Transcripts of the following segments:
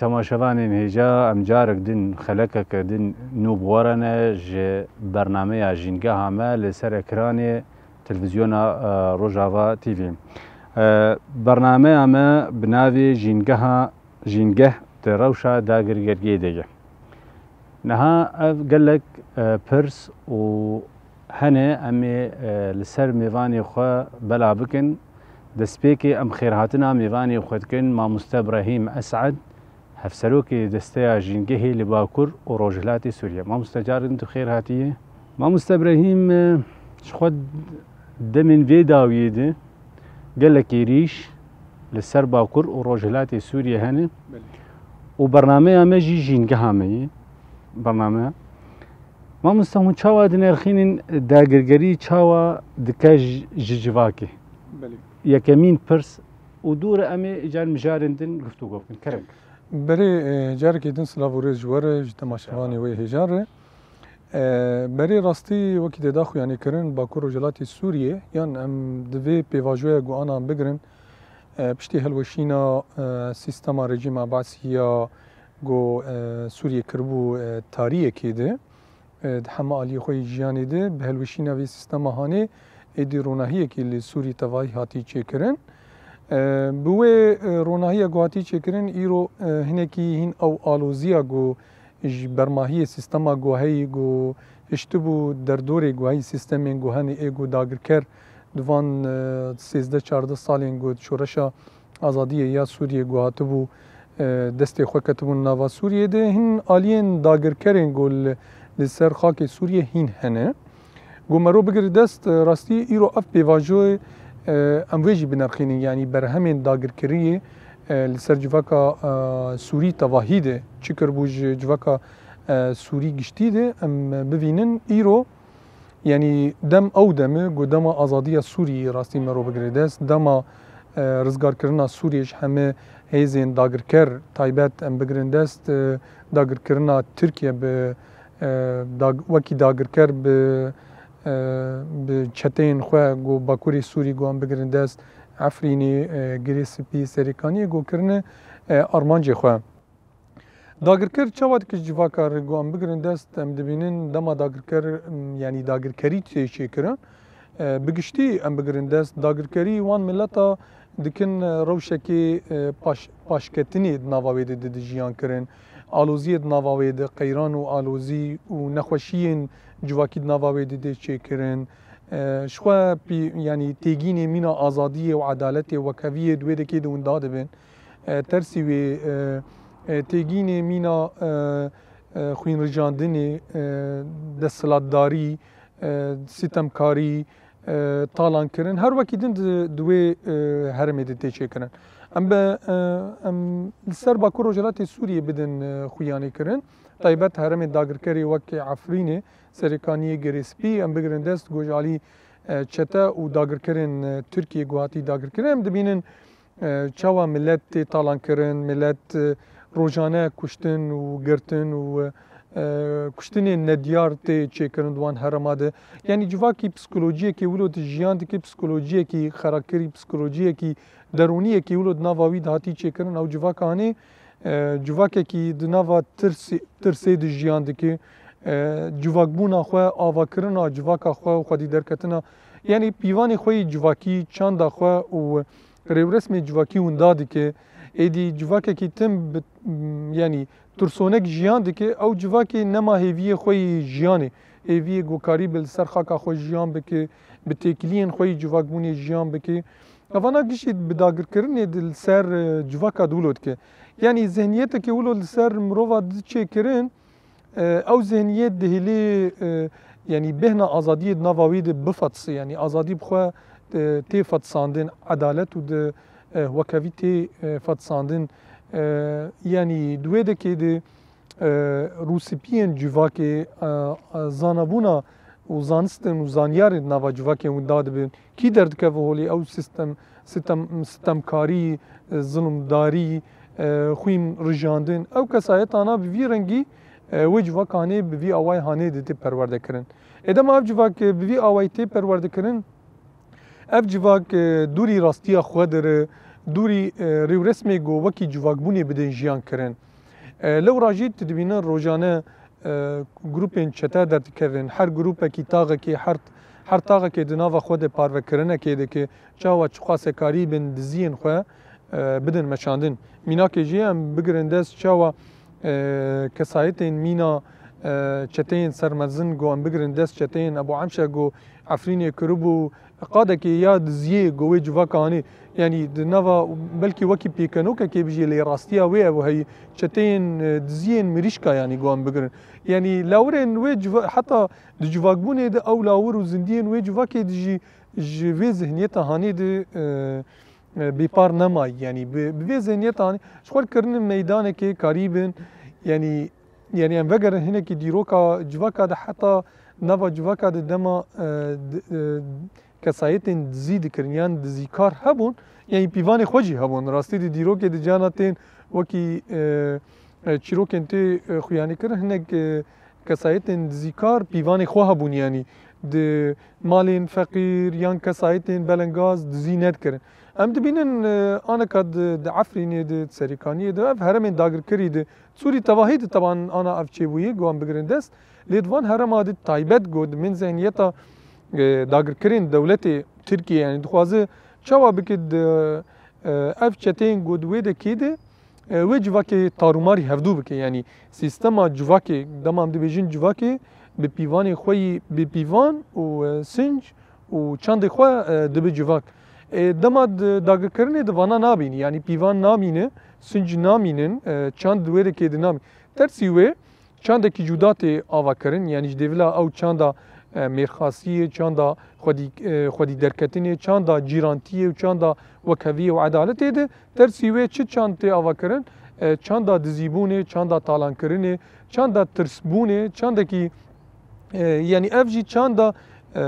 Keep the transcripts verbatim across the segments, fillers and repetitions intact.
Temaşevanên hêja, em carek din xelekeke din nû bi we re ne ji bernameya Jîngeha me li ser ekranê televîzyona, e, Rojava T V. E, bernameya me bi navê Jîngeha, Jîngeh di rewşa dagirgeriyê de ye. Niha ev gelek, e, pirs û hene em ê, e, li ser mêvanê xwe bela bikin. Destpêkê em xêrhatina mêvanê xwe dikin, Mamoste Brahîm Esad, Hevserokê Desteya Jîngehê li Bakur û Rojhilatê Sûriye. Mamoste, carên tu xêr hatiye. Mamoste Brahîm, e, ji xwe demên vê dawiyê de gelek êrîş li ser Bakur û Rojhilatê Sûriye hene. Belê. Û bernameya me jî Jîngeha me ye. Bernameya. Mamoste, hûn çawa dinirxînin dagirgerî çawa dike ji, ji civakê? Belê. Yekemîn pirs û dû re em ê îcar mijarên din guftûgo bikin. Kerem. Berê, e, carekê din silav û rêz ji we re, ji temaşevanê wê hêjan re. E, berê rastî wekî tê da xuyanî kirin, Bakur Rojhilatê Sûriyê, yan em di vê pêvajoya ku ana em bigirin, e, piştî hilweşîna, e, sîstema rejîma Basî ya ku, e, Sûriyê kiribû, e, tariyekê de, e, di hema aliyê xwe yê jiyanê de bi hilweşîna vê sîstema hanê êdî ronahiyekî li Sûrî tevahî hatî çêkirin. E, bi wê, e, ronahiya ku hatî çêkirin, îro, e, hinekî hîn ew aloziya ku ji bermahiyê sîstema ku heyî ku hiştibû derdorê ku heyî sîstemên ku hene ê ku dagirker di van, e, sêzdeh çardeh salên ku şoreşa azadiyê ya Sûriyê ku hatibû, e, destê xwe ketibûn nava Sûriyê de, hin aliyên dagirkerên ku li, li ser xakê Sûriyê hîn hene. Ku mero bigire dest, e, rastî îro ev pêvajoyê, e, em vê jî binerxînin, yanî berhemên dagirkeriyê, e, li ser civaka, e, Sûrî tevahî de çi kiribû ji civaka, e, Sûrî giştî de em bivînin îro, Yanî dem ew dem e ku dema azadiya Sûriyê rastî mero bigire dest, dema, e, rizgarkirina Sûriyê ji heme hêzên dagirker taybet em bigirin dest, e, dagirkirina Tirkiye bi, e, dag-, wekî dagirker bi, e, bi çeteyên xwe ku Bakurê Sûrî ku em bigirin dest, Efrînê, e, Girê Spî, Serêkaniyê ku kirine, e, armancê xwe. Dagirker çawa dike ji civaka re ku em bigirin dest, em dibînin dema dagirker, m, yanî dagirkerî tê çêkirin. E, bi giştî em bigirin dest, dagirkerî wan mileta dikin, e, rewşekê, e, paş-, paşketinê di nava wê de di, di jiyan kirin. Aloziyê di nava wê de, qeyran û alozî û nexweşiyên civakî di nava wê de dê çêkirin. E, ji xwe pî-, yanî têgînê mîna azadiyê û edaletê û wekheviyê di wê dekê de winda dibin. E, tersî wê, e, e, têgînê mîna, e, e, xwînrijandinê, e, desthilatdarî, e, sitemkarî, e, talankirin, her wekî din di, di wê, e, herêmê de tê çêkirin. Em bi, e, em li ser Bakur Rojhilatê Sûriyê bidin, e, xuyanî kirin. Taybet herêmên dagirkerî wek Efrînê, Serêkaniyê, Girê Spî, em bigirin dest ku ji alî, e, çete û dagirkerên, e, Tirkiyê ku hatî dagirkirin, em dibînin, e, çawa milet tê talankirin, milet, e, rojane kuştin û girtin û, e, kuştinên nediyar tê çêkirin di wan herêma de. Yanî civakî psikolojiyekî wilo di jiyan dike, psikolojiyekî xerakirî, psikolojiyekî derûniyekî wilo di nava wî de hatî çêkirin. Ew civaka hanê, e, civakekî di nava tirsê, tirsê de jiyan dike. E, civakbûna xwe, avakirina civaka xwe û xwedî derketina, yanî pîvanê xwe yê civakî, çanda xwe û rêwresmê civakî winda dike. Êdî civakekî tim bi, yanî tirsonek jiyan dike, ew civakê nema hêviyê xwe yê jiyanê. Hêviyê ku karî bi li ser xaka xwe jiyan bike, bi têkiliyên xwe yê civakbûnê jiyan bike. Evana gişî bi dagirkirinê di li ser, e, civaka di wilo dike. Yanî zihniyetekê wilo li ser mirova di çêkirin, E, ew zihniyet dihêlê, e, yanî bêhna azadiyê di nava wî de bifetisî, yanî azadî bi xwe, e, tê fetisandin, edalet û di, e, wekhevî tê, e, fetisandin. E, yanî di wê dekê de, e, rûspiyên civakê, e, e, zanabûna û zanistin û zanyarên di nava civakê winda dibin. Kî derdikeve holê ew sistem, sitem, sitemkarî, e, zilmdarî, e, xwîn rijandin. Ew kesayetana bi vî rengî, e, wê civaka hanê bi vî awayê hanê de tê perwerde kirin. Ê dema ev civak, e, bi vî awayî tê perwerde kirin, ev civak, e, dûrî rastiya xwe dire, dûrî, e, rêwresmê ku wekî civakbûnê bidin jiyan kirin. E, lewra jî tu dibîne rojane, e, grûpên çete derdikevin. Her grûpekî taxekê, her, her taxekê di nava xwe de parvekirinekê dike. Çawa çiqasê karîbin diziyên xwe, e, bidin meşandin. Mînakê jî em bigirin dest çawa, e, kesayetên mîna, e, çeteyên sermezin ku em bigirin dest çeteyên Ebû Emşe ku Efrînê kiribû, qadekê ya diziyê ku wê civaka hanê, yanî di nava belkî wekî pêkenokekê bijî lê rastiya wê ev heyî çeteyên, e, diziyên mirîşka yanî ku em bigirin. Yanî lawirên wê civa-, heta di civakbûnê de ew lawir û zindiyên wê civakê de jî ji vê zihniyeta hanê de, e, e, bêpar nemayî. Yanî bi, bi vê zihniyeta hanê ji xwe kirin meydanekê karîbin, yanî, yanî em vegerin hinekî dîroka civaka de heta nava civaka de dema, e, di, e, kesayetên dizî dikirin yan dizîkar hebûn, yanî pîvanê xwe jî hebûn. Rastî di dîrokê di cana tên wekî, e, e, çîrokên tê, e, xuyanî kirin, hinek, e, kesayetên dizîkar pîvanê xwe hebûn, yanî di malên feqîr yan kesayetên belengaz dizî nedikirin. Em dibînin, e, aneka di, di Efrînê de, di Serîkaniyê de, ev heremên dagirkerî de, Sûrî tevahî de teban ana ev çêbûyî, ku em bigirin dest, lê di van herema de taybet ku di min zihniyeta, e, dagirkerên dewletê Tirkiye, yanî dixwaze çawa bike di, e, ev çeteyên ku di wê dekê de, e, wê civakê tarûmarî hevdû bike. Yanî sîstema civakê, dema em dibêjin civakê, bi pîvanê xwe yî, bi pîvan û, e, sinc û çandê xwe, e, dibe civak. E, dema di dagirkirinê di vana nabînî, yanî pîvan namîne, sinc namînin, e, çand di wê dekê de namîn. Tersî wê, çandekî cuda tê avakirin, yanî ji dêvila ew çanda, e, mêrxasiyê, çanda xwedî, e, xwedî derketinê, çanda cîrantiyê û çanda wekheviyê û edaletê de, tersî wê çi çand tê avakirin? E, çanda dizîbûnê, çanda talankirinê, çanda tirsbûnê, çandekî, e, yanî ev jî çanda, e, e,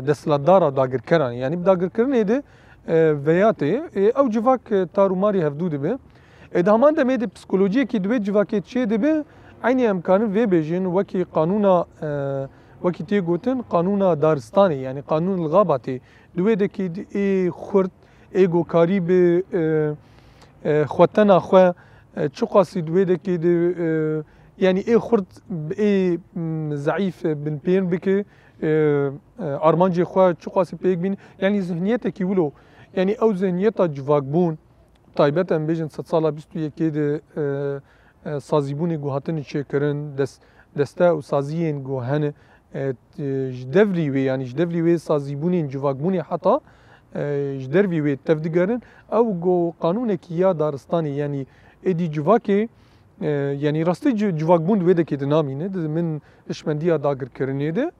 desthilatdara dagirkeran, yanî bi dagirkirinê de, e, veya tê, e, ew civak, e, tar û marî hevdû dibe. E, di heman demê de psikolojiyekî di wê civakê çê dibe, eynî em karin vê bêjin wekî qanûna, e, wekî tê gotin qanûna daristanê, yanî qanûn li Xabatê, di wê dekê de ê xurt, ê gokarî bi, e, e, xwetena xwe, e, çiqasî di wê dekê de, e, yanî ê xurt, ê, m, zeîf, e, binpêrin bike, e, e, armancê xwe çiqasî pêk bîne. Yanî zihniyetekî wilo, yanî ew zihniyeta civakbûn, taybet em bêjin sedsala bîst û yekê de, e, e, sazîbûnê ku hatine çêkirin, dest-, deste û saziyên ku hene, e, t-, ji devrî wê, yanî ji devrî wê sazîbûnên civakbûnê heta, e, ji dervî wê tevdigerin. Ew ku qanûnekî ya daristanê, yanî êdî civakê, e, yanî rastî ci-, civakbûn di wê dekê de namîne, di min hişmendiya dagirkirinê de.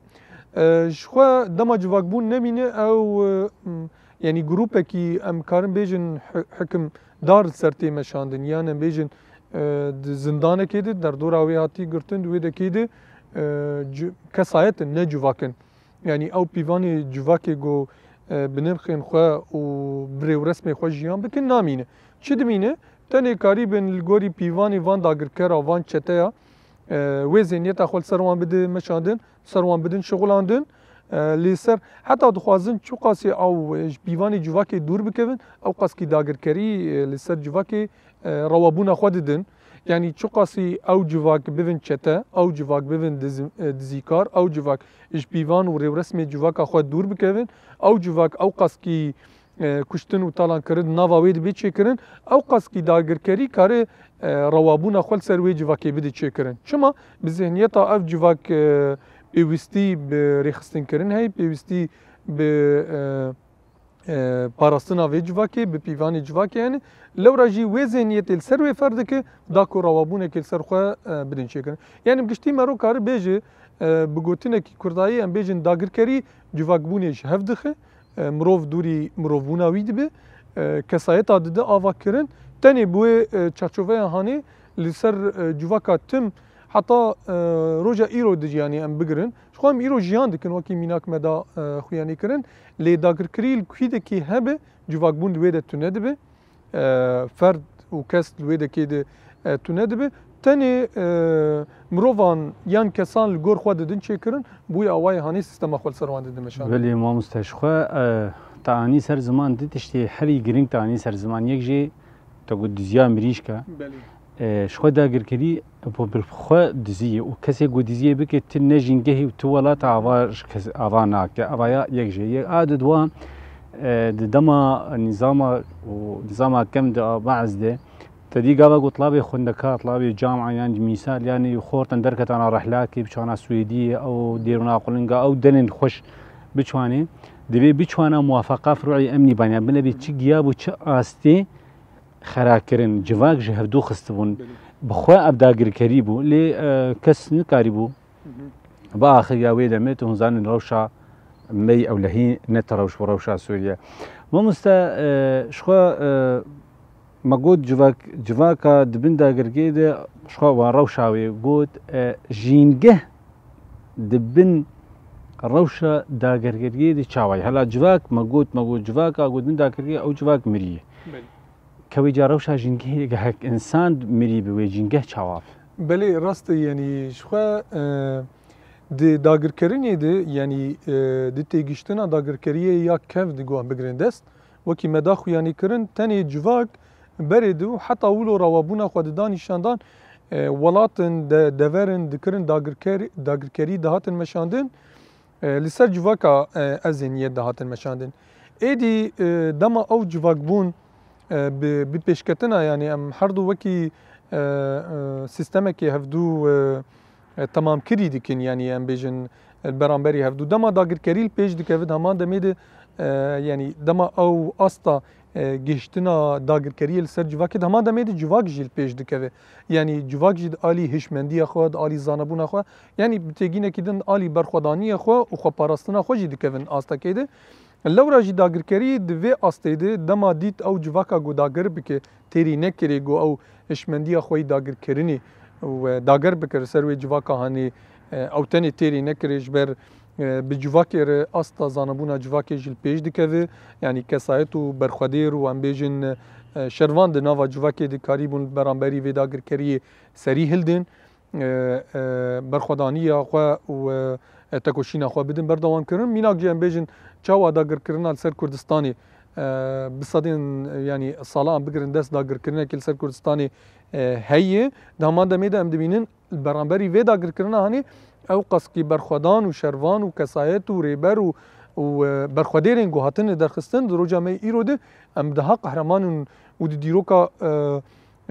E, ji xwe dema civakbûn nemîne, ew, e, m, yanî grûpekî em karin bêjin hi-, hikimdar li ser tê meşandin, yan em bêjin, e, di zindanekê de, derdora wê hatî girtin, di wê dekê de, e, ci-, kesayet in, ne civak in. Yanî ew pîvanê civakê ku, e, bi nirxên xwe û bi rêwresmê xwe jiyan bikin namîne. Çi dimîne? Tenê karîbin li gorî pîvanê van dagirkera, van çeteya, e, wê zêniyeta xwe li ser wan bide meşandin, ser wan bidin şixulandin. E, lê ser heta dixwazin çiqasî ew, e, ji pîvanê civakê dûr bikevin, ew qaskî dagirkerî, e, li ser civakê, e, rewabûna xwe didin. Yanî çiqasî ew civak bibin çete, ew civak bibin diz-, e, dizîkar, ew civak ji pîvan û rêwresmê civaka xwe dûr bikevin, ew civak ew qaskî, e, kuştin û talankirin di nava wê dibê çêkirin, ew qaskî dagirkerî kare, e, rewabûna xwe li ser wê civakê bide çêkirin. Çima? Bi zihniyeta ev civak, e, pêwîstî bi rêxistinkirin heye, pêwîstî bi, e, e, parastina vê civakê, bi pîvanê civakê hene. Lewra jî wê zihniyetê li ser wê fer dike, da ku rewabûnekê li ser xwe, e, bidin çêkirin. Yanî bi giştî mero kare bêje, e, bi gotinekî kurdayî em bêjin dagirkerî civakbûnê ji hev dixe. E, mirov dûrî mirovbûna wî dibe, e, kesayeta dide ava kirin. Tenê bi wê, e, çarçoveya hanê li ser, e, civaka tim heta, e, roja îro de jî, yanî em bigirin. Ji xwe em îro jiyan dikin, wekî mînak me da, e, xuyanî kirin. Lê dagirkirî li kûdekî hebe civakbûn di wê de tune dibe. E, ferd û kes li wê dekê de, e, tune dibe. Tenê, e, mirovan yan kesan li gor xwe didin çêkirin, bûyî awayê hanê sîstema xwe li ser wan didin meşandin. Belê mamoste, ji xwe, e, te anî ser ziman du tiştê herî giring te anî ser ziman. Yek jê te got diziya mirîşk e. Belê. E, ji xwe dagirkerî bi xwe diziyê û kesê ku diziyê bike, tu ne jîngehî û tu welata ava ji kes ava nake. Ava ya yek jê yek. A di dua, e, di dema nîzama û nîzama kem de a Be'ez de, te dî gava ku tilabê xwendeka, tilabê cama yan mîsal, yanî xortin derketana rehlakê, biçana Swêdiyê, ew dêrûna qulinga, ew denên xweş biçwanê, divê biçwana muwafeqa firûî emnî ban. Yan bile bê çi giya bû, çi astê xera kirin, civak ji hevdû xistibûn. Belê. Bi xwe ev dagirkerî bû, lê, e, kes nikarîbû. Hı hı. Bi axiriya wê demê tu hûn zanin rewşa me yî ewlehî ne ti rewş bi rewşa Sûriye. Mamoste, e, ji xwe, e, me got civak, civaka di bin dagirkê de ji xwe wan rewşa wê got, e, jîngeh di bin rewşa dagirkeriye de çawa ye? Hela civak me got, me got civaka got bin dagirkê ew civak miriye. Belê. Kewê ca rewşa jîngehê gehek însan mirî bi wê jîngeh çawa be? Belê, rast e, yanî ji xwe, e, di dagirkerinê de, yanî, e, di têgiştina dagirkeriyê ya kev di guh bigirin dest, wekî me da xuyanî kirin, tenê civak berê di û heta wilo rawabûna xwe dida nîşandan, e, welatin, de-, deverin dikirin dagirker-, dagirkerî dihatin meşandin. E, li ser civaka, e, ev zêniyet dihatin meşandin. Êdî, e, dema ew civakbûn, e, bi, bi pêşketina, yanî em her du wekî, e, e, sîstemekê hevdû, e, e, temamkirî dikin, yanî em bêjin, e, beramberî hevdû. Dema dagirkerî li pêş dikeve, di heman demê de, e, yanî dema ew asta, e, gihiştina dagirkeriyê li ser civakê, di heman demê de civak jî li pêş dikeve. Yanî civak jî di alî hişmendiya xwe, di alî zanebûna xwe, yanî bi têgînekî din alî berxwedaniyê xwe û xweparastina xwe jî dikevin astekê de. Lewra jî dagirkerî di vê astê de dema dît ew civaka ku dagir bike, têrî nekirê ku ew hişmendiya xwe yî dagirkirinê û, e, dagir bike li ser wê civaka hanê, e, ew tenê têrî nekirê ji ber, e, bi civakê re asta zanebûna civakê jî li pêş dikeve. Yanî kesayet û berxwedêr û em bêjin, e, şervan di nava civakê dikarîbûn li beramberî vê dagirkeriyê serî hildin. e, e, berxwedaniya xwe û, e, e, tekoşîna xwe bidin berdewam kirin. Mînak jî em bêjin çawa dagirkirina li ser Kurdistanê, e, bi sedên, e, yanî salan bigirin dest dagirkirinekê li ser Kurdistanê, e, heye. Di heman demê de em dibînin li beramberî vê dagirkirina hanê ew qeskî berxwedan û şervan û kesayet û rêber û, û, e, berxwedêrên ku hatine derxistin di roja me îro de em daha qehreman in û di dîroka, e,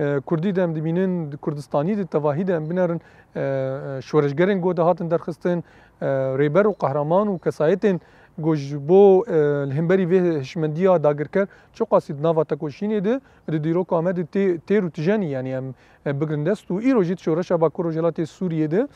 e, Kurdî de em dibînin, di Kurdistanî de, tevahî de em binerin, e, e, şoreşgerên ku dihatin derxistin, e, rêber û qehreman û kesayetên ku ji bo, e, li hemberî vê hişmendiya dagirker çiqasî di nava tekoşînê de, di dîroka me de tê-, têr û tijenî, yanî em, e, bigirin dest û îro jî di şoreşa Bakur Rojhilatê Sûriyê de,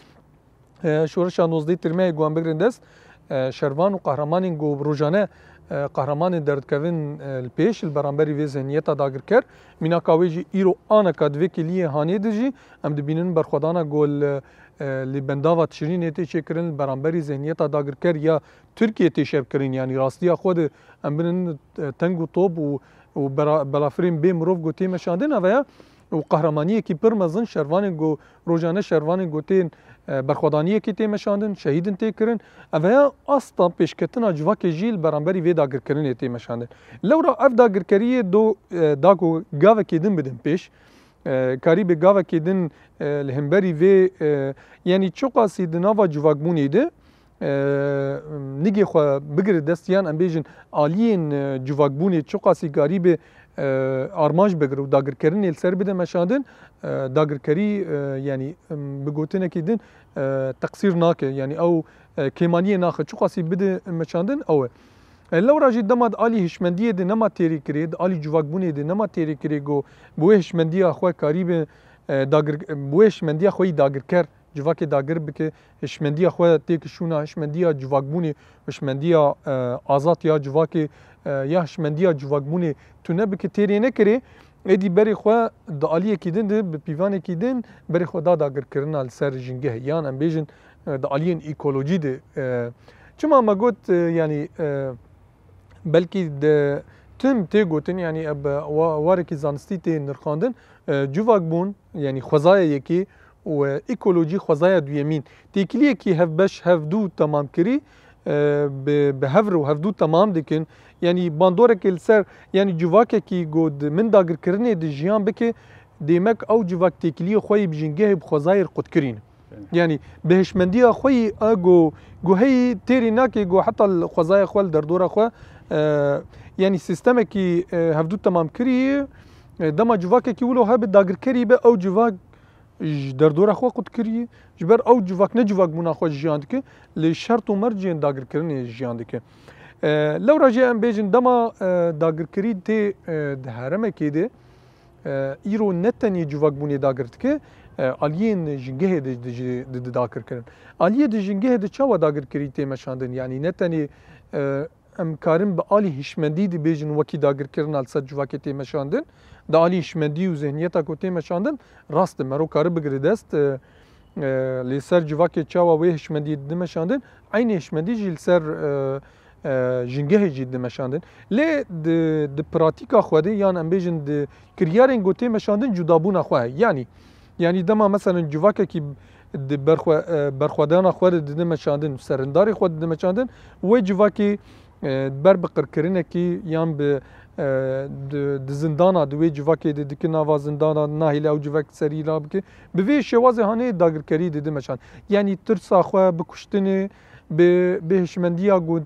e, şoreşa nozdeh Tirmeyê ku em bigirin dest, e, şervan û qehremanên ku rojane, e, qehremanên derdikevin, e, li pêş, li beramberî vê zihniyeta dagirker. Mînaka wê jî îro aneka di vê kêliyê hanê de jî em dibînin berxwedana ku li, e, li bendava Tişrînê tê çêkirin, li beramberî zihniyeta dagirker ya Tirkiyê tê şevkirin. Yanî rastiya xwe de em binin, e, teng û top û, û bera-, belafirên bê mirov ku tê meşandin, ev e ya û qehremaniyekî pir mezin şervanên ku rojane şervanên ku tên, e, berxwedaniyekê tê meşandin, şehîdin tê kirin. Ev heya asta pêşketina civakê jî li beramberî vê dagirkirinê tê meşandin. Lewra ev dagirkeriyê do, e, da ku gavekê din bidin pêş, e, karî bi gavekê din, e, li hemberî vê, e, yanî çiqasî di nava civakbûnê de, e, nigê xwe bigire dest yan em bêjin aliyên, e, civakbûnê çiqasî karî bi, e, armanc bigire û dagirkirinê li ser bide meşandin, e, dagirkerî, e, yanî, em, bi gotinekî din, e, teqsîr nake, yanî ew, e, kêmaniyê naxe çiqasî bide meşandin ew e. E, lewra jî dema di alî hişmendiyê de nema têrî kirê, di alî civakbûnê de nema têrî kirê ku bi wê hişmendiya xwe karî bi, e, dagir-, bi wê hişmendiya xwe yî dagirker civakê dagir bike, hişmendiya xwe têkişûna, hişmendiya civakbûnê, hişmendiya, e, azad ya civakê, e, ya hişmendiya civakbûnê tune bike, têrê nekirê, êdî berê xwe di aliyekî din de, bi pîvanekî din berê xwe da dagirkirina li ser jîngehê. Yan em bêjin, e, di aliyên ekolojî de, e, çima me got, e, yanî, e, belkî di tim tê gotin, yanî ev bi wa-, warekî zanistî tê nirxandin, e, civakbûn, yanî xwezaya yekê û, e, ekolojî xwezaya duyemîn. Têkiliyekî hevbeş hevdû temamkirî, e, bi, bi hev re û hevdû temam dikin. Yanî bandorekê li ser, yanî civakekî ku di min dagirkirinê di jiyan bike, Demek ew civak têkiliyê xwe yî bi jîngehê bi xwezayê re qut kirî ne. Belê. Yanî bi hişmendiya xwe yî a go, go heyî têrî nake, go heta li xwezaya xwe, li derdora xwe, e, yanî sîstemekî, e, hevdû temam kirî, e, dema civakekî wilo hebe dagirkerî be, ew civak ji derdora xwe qut kirî, ji ber ew civak ne civakbûna xwe jiyan dike, li şert û mercên dagirkirinê jiyan dike. E, lewra jî em bêjin dema, e, dagirkirî tê, e, di heremekê de, e, îro ne tenê civakbûnê dagir dike, e, aliyên jîngehê de, de jî di, di dagirkirin. Aliyê di jîngehê de çawa dagirkirî tê meşandin? Yanî ne tenê, e, em karin bi alî hişmendî dibêjin wekî dagirkirina li ser civakê tê meşandin. Di alî hişmendî û zihniyeta ku tê meşandin, rast e, mero kari bigire dest, e, e, lê ser civakê çawa wê hişmendî dide meşandin, eynî hişmendî jî li ser, e, e, jîngehê jî dide meşandin. Lê di, di pratîka xwe de yan em bêjin di kiryarên ku tê meşandin cudabûna xwe heye. Yanî, yanî dema meselen civakekî di berxwe-, e, berxwedana xwe de dide meşandin, serindarê xwe dide meşandin, wê civakê, e, ber bi qirkirinekî yan bi, e, di, di zindana, di wê civakê de dike nava zindana, nahêle ew civak serî la bike. Bi vê şêwazê hanê dagirkerî dide meşand. Yanî tirsa xwe bi kuştinê, bi, bi hişmendiya ku,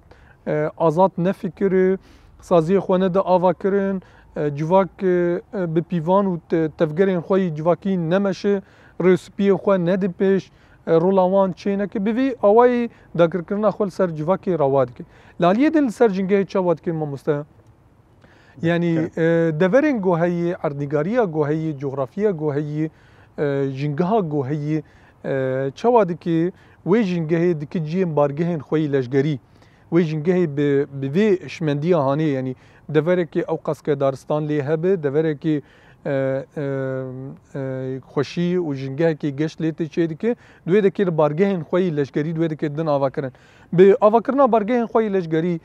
e, azad nefikire, saziyê xwe nede avakirin, e, civak, e, e, bi pîvan û te-, tevgerên xwe yî civakî nemeşe, rêspiyê xwe nede pêş, e, rola wan çêneke. Bi vî awayî dagirkirina xwe li ser civakê rawa dike. Li aliyê din li ser jîngehê çawa dike mamoste? Yanî, Dikkat. e, deverên ku heyî, erdnîgariya ku heyî, coxrafiya ku heyî, e, jîngeha ku heyî, e, çawa dike wê jîngehê dike ciyên bargehên xwe yî leşgerî. Wê jîngehê bi, bi vê hişmendiya hanê, yanî deverekê ew qas ke daristan lê hebe, deverekê, e, e, e, xweşî û jîngehekê geş lê tê çê dike, di wê dekê li bargehên xwe yî leşgerî di wê dekê din avakirin. Bi avakirina bargehên xwe yî leşgerî,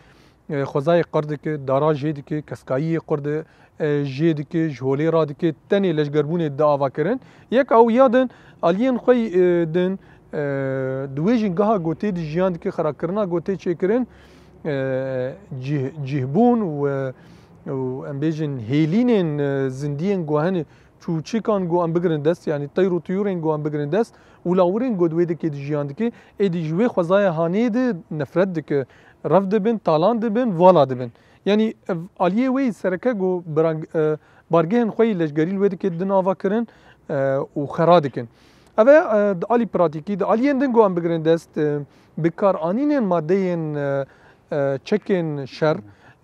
e, xwezayê qir dike, dara jê dike, keskayiyê qir de, e, jê dike, ji holê radike, tenê leşgerbûnê di avakirin. Yek ew ya din, aliyên xwe, e, din, e, di wê jîngeha gotê di jiyan dike, xerakirina gotê çêkirin, e, cih-, cihbûn û, e, û em bêjin hêlînên, e, zindiyên guhene çûçikan ku em bigirin dest, yanî teyr û tuyûrên ku em bigirin dest û lawirên ku di wê dikê di jiyan dike, êdî ji wê xwezaya hanê de nefret dike, rev dibin, talan dibin, vala dibin. Yanî ev aliyê wê yî sereke ku birang-, e, bargehên xwe yî leşgerî li wê dikê didin ava kirin, e, û xera dikin. Ev e, e, di alî pratîkî, di aliyên din ku em bigirin dest, e, bi kar anînên madeyên, e, e, çekên şer,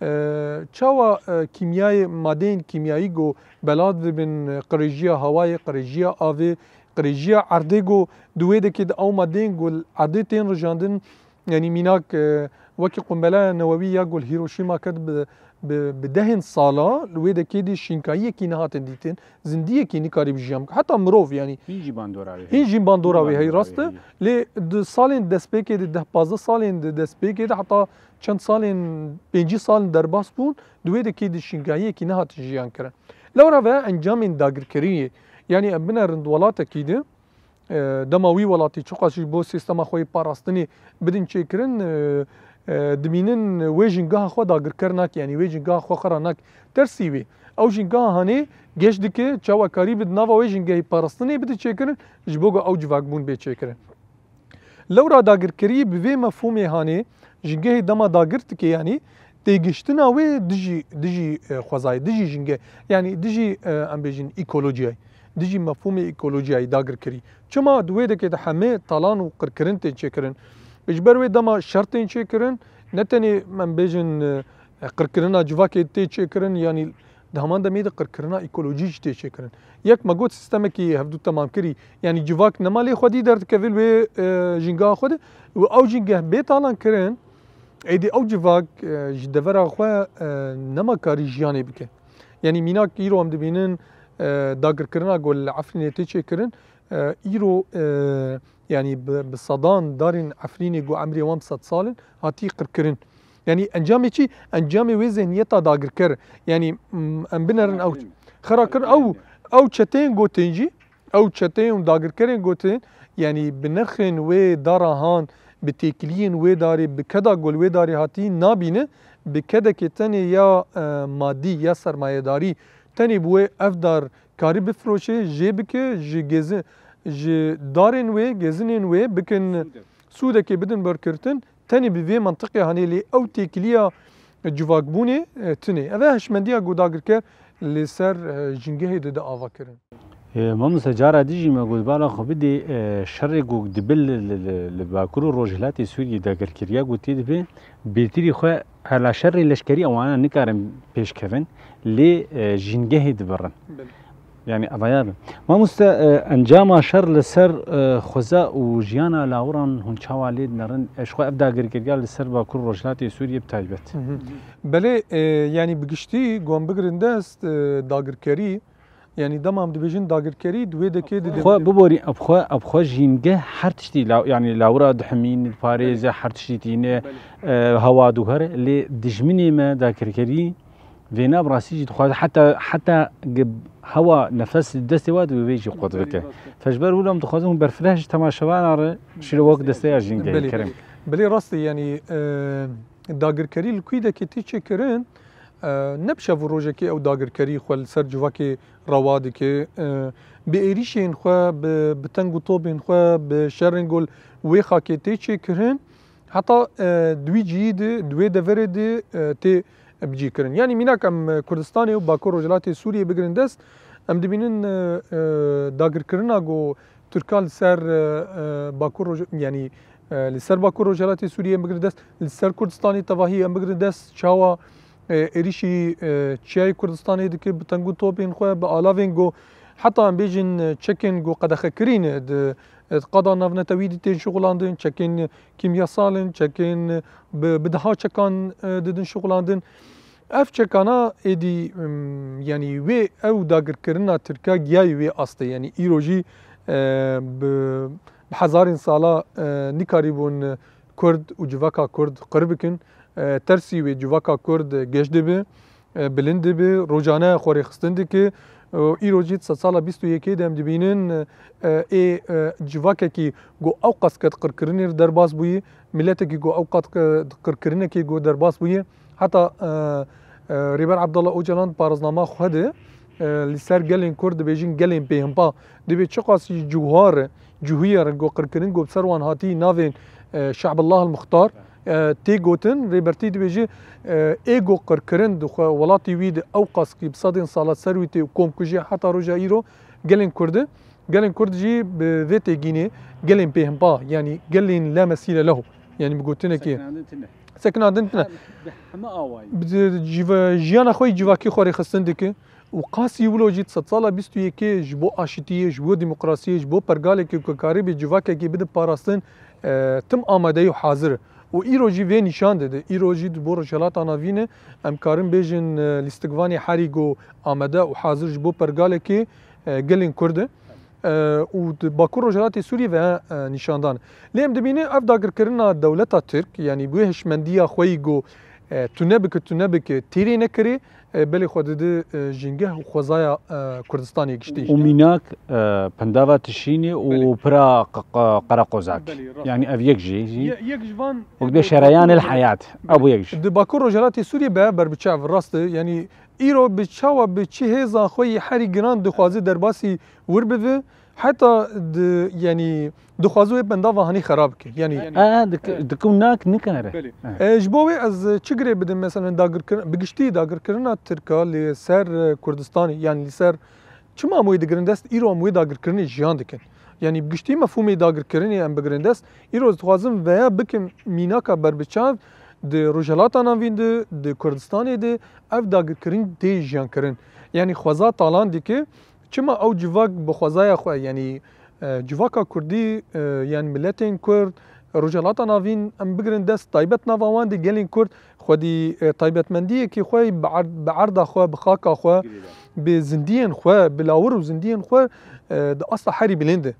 e, çawa, e, kîmyayê, madeyên kîmyayî ku belav dibin, e, qirêjiya hawayê, qirêjiya avê, qirêjiya erdê ku di wê dekê de ew madeyên ku li erdê tên rijandin, yanî mînak, e, wekî qumbeleya newewî ya ku li Hiroşîma ket bi, bi, bi dehên sala li wê dekê de şînkayiyekî nehatin dîtin, zindiyekî nikarî bi jiyan bike. Heta mirov, yanî Hîn jî bandora wê hîn heye. jî bandora wî heye, rast e. Hîn jî bandora wê heye. Lê di salên destpêkê de, deh pazdeh salên di destpêkê de, heta çend salên, pêncî salên derbas bûn, di wê dekê de şîngahiyekî nehatin jiyan kirin. Lewra ve encamên dagirkiriyê, yanî em binerin di welatekî de, e, dema wî welatî çiqas jî bo sîstema xwe yê parastinê bidin çêkirin, e, e, dimînin wê jîngeha xwe dagirker nake, yanî wê jîngeha xwe xira nake. Tersî wê. Ew jîngeha hanê geş dike, çawa karî bi di nava wê jîngehê parastinê bide çêkirin, ji bo ku ew civakbûn bê çêkirin. Lewra dagirkerî bi vê mefhûmê hanê, jîngehê dema dagir dike, yanî têgiştina wê dijî, dijî, e, xwezayê, dijî jîngeh, yanî dijî, e, em bêjin ekolojiyayê, dijî mefhûmê ekolojiyayê dagirkerî. Çima di wê dekê de hemê talan û qirkirin tên çêkirin? Ji ber wê dema şer tên çêkirin, ne tenê em bêjin, e, qirkirina civakê tê çêkirin, yanî di heman demê de qirkirina ekolojî jî tê çêkirin. Yek me got sîstemekî hevdû temamkirî, yanî civak nema lê xwedî derdikeve li wê, e, jîngeha xwe de û ew jîngeh bê talankirin, êdî ew civak, e, ji devera xwe, e, nema karî jiyanê bike. Yanî mînak îro em dibînin, e, dagirkirina ku li Efrînê tê çêkirin, e, îro, e, yanî bi, bi sedan darên Efrînê ku emrê wan bi sed sal in, hatî qirkirin. Yanî encamê çi? Encamê wê zihniyeta dagirker. Yanî, m, em binerin ew xerakirin, ew, ew çeteyên gotin jî, ew çeteyên û dagirkerên gotin, yanî bi nirxên wê dara han, bi têkiliyên wê darê, bi keda ku li wê darê hatî nabîne, bi kedekê tenê ya, e, madî, ya sermayedarî, tenê bi wê ev dar karî bifiroşê, jê bike, ji gezi-, ji darên wê, gezinên wê bikin, sûdekê bidin berkirtin, tenê bi vê mentiqê hanê lê ew têkiliya civakbûnê, e, tune. Ev e hişmendiya ku dagirker li ser, e, jîngehê dide avakirin. E, mamoste, cara dî jî me got, bala xwe bidê, e, şerê ku dibe li, li, li, li Bakur û Rojhilatê Sûriyê dagirkeriya ku tê dibe, bêtirî xwe hela şerê leşkerî ewana nikarin pêş kevin, lê, e, jîngehê dibirin. Belê. Yani, evaya be. Mamoste, e, encama şer li ser, e, xweza û jiyana lawiran hûn çawa lê dinerin? E, ji xwe ev dagirkeriya li ser Bakur Rojhilatê Sûriyê bi taybet. Hı hı. Belê, e, yani bi giştî gon bigirin dest, e, dagirkerî, yani dema em dibêjin dagirkerî, di wê dekê didin. Xwe biborî, ev xwe, ev xwe jîngeh her tiştî la-, yani lawira dihimîn, parêze, belê, her tiştî tîne, belê, e, hewa duher, lê dijminê me dagirkerî, vêna bi rastî jî dixwaze heta, heta gi-, hewa nefes li destê we dibe, vê jî qut bike. Belê, rast e. Te ji ber wilo em dixwazin hûn berfireh ji temaşevana re şîre wek desteya jîngehê. Belê. Kerem. Belê rast e, yanî, e, dagirkerî li kû dekê tê çêkirin, e, ne bi şev û rojekê ew dagirkerî xwe li ser civakê rewa dike. E, bi êrîşên xwe, bi, bi teng û topên xwe, bi şerên ku li wê xakê tê çêkirin, heta, e, di wî cihî de, di wê deverê de, e, tê bicî kirin. Yanî mînak em, e, Kurdistanê û Bakur Rojhilatê Sûriyê bigirin dest, em dibînin, e, e, dagirkirina ku Tirka li ser, e, e, Bakur Roj-, yanî, e, li ser Bakur Rojhilatê Sûriyê em bigirin dest, li ser Kurdistanê tevahî em bigirin dest, çawa, e, êrîşî, e, çiyayê Kurdistanê dike bi teng û topên xwe, bi alavên ku heta em bêjin, e, çekên ku qedexekirî ne di, e, di qada navnetewî dî tên şixulandin, çekên kîmyasal in, çekên bi, bi deha çekan, e, didin şixulandin. Ev çekana êdî, em, yanî wê ew dagirkirina Tirka giyayî wê astê. Yanî îro jî, e, bi, bi hezarên sala, e, nikarîbûn Kurd û civaka Kurd qir bikin. E, tersî wê civaka Kurd geş dibe. E, bilind dibe, rocane xwe rêxistin dike. E, îro jî di sedsala bîst û yekê de em dibînin, e, ê, e, civakekî ku ew qas qet qirkirinê re derbas bûye, miletekî ku ew qas qe-, qirkirinekê ku derbas bûye, heta, e, e, Rêber Abdullah Ocalan di paraznama xwe de, e, li ser gelên Kurd dibêjin gelên bêhempa. Dibê çiqas jî cihû re, cihûyê re ku qirkirin ku bi ser wan hatî navên, e, Şe'bullah el-Muxtar, e, tê gotin, Rêbertî dibêje, e, ê ku qirkirin di xwe welatê wî de ew qas kî bi sedên sala ser wî tê û kom kujê heta roja îro gelên Kurd e. Gelên Kurd jî bi vê têgînê gelên bêhempa, yanî gelên la mesîle lehu, yanî bi gotinekê sekinandin tune. Sekinandin tune. Bi heme awayî. Bi civa-, jiyana xwe yî civakî xwe rêxistin dike. Û qasî wilo jî di sedsala bîst û yekê ji bo aşitiyê, ji bo demokrasiyê, ji bo pergalekê ku karîbî civakekî bide parastin, e, tim amade ye û hazir e. Û îro jî vê nîşan dide. Îro jî di bo Rojhelata Navîn e, em karin bêjin, e, lîstikvanê herî ku amade û hazir ji bo pergalekê, e, gelên Kurd e. E, û di Bakur Rojhelatê Sûriyê ve, e, nîşan dan. Lê em dibînin ev dagirkirina dewleta Tirk, yanî bi wê hişmendiya xwe yî ku, e, tune bike, tune bike, têrê nekirê, e, belê xwe dide, e, jîngeh û xwezaya, e, Kurdistanê giştî. Û mînak, e, Pendava Tişrînê û, belê, pira q-, q-, Qereqozak. Belê, rast. Yanî ev yek jî, jî. Ye-, yek ji van, wek bê şereyan el heyat. Ew yek jî. Di Bakur Rojhelatê Sûriyê be berbiçav rast e. Yanî îro bi çawa, bi çi hêza xwe yî herî giran dixwaze derbasî wir bibe, heta di, yanî dixwaze wê bendava hanî xera bike. Yanî, e, dik-, e, dikim nak nikare. Belê. E. E, ji bo wê ez çi girê bidim, meselen, dagirkirin, bi giştî dagirkirina Tirka li ser, e, Kurdistanê, yanî li ser, çima em wê digirin dest, îro em wê dagirkirinê jiyan dikin. Yanî bi giştî mefhûmê dagirkirinê em bigirin dest, îro ez dixwazim veya bikim mînaka berbiçav di Rojhelata Navîn de, di Kurdistanê de ev dagirkirin tê jiyan kirin. Yanî xweza talan dike, çima ew civak bi xwezaya xwe, yanî, e, civaka Kurdî, e, yanî miletên Kurd, Rojhelata Navîn em bigirin dest, taybet nava wan de gelên Kurd, xwedî, e, taybetmendiyekî xwe bi erd-, bi erda xwe, bi xaka xwe, girêdayî, bi zindiyên xwe, bi lawir û zindiyên xwe, e, di asta herî bilind e.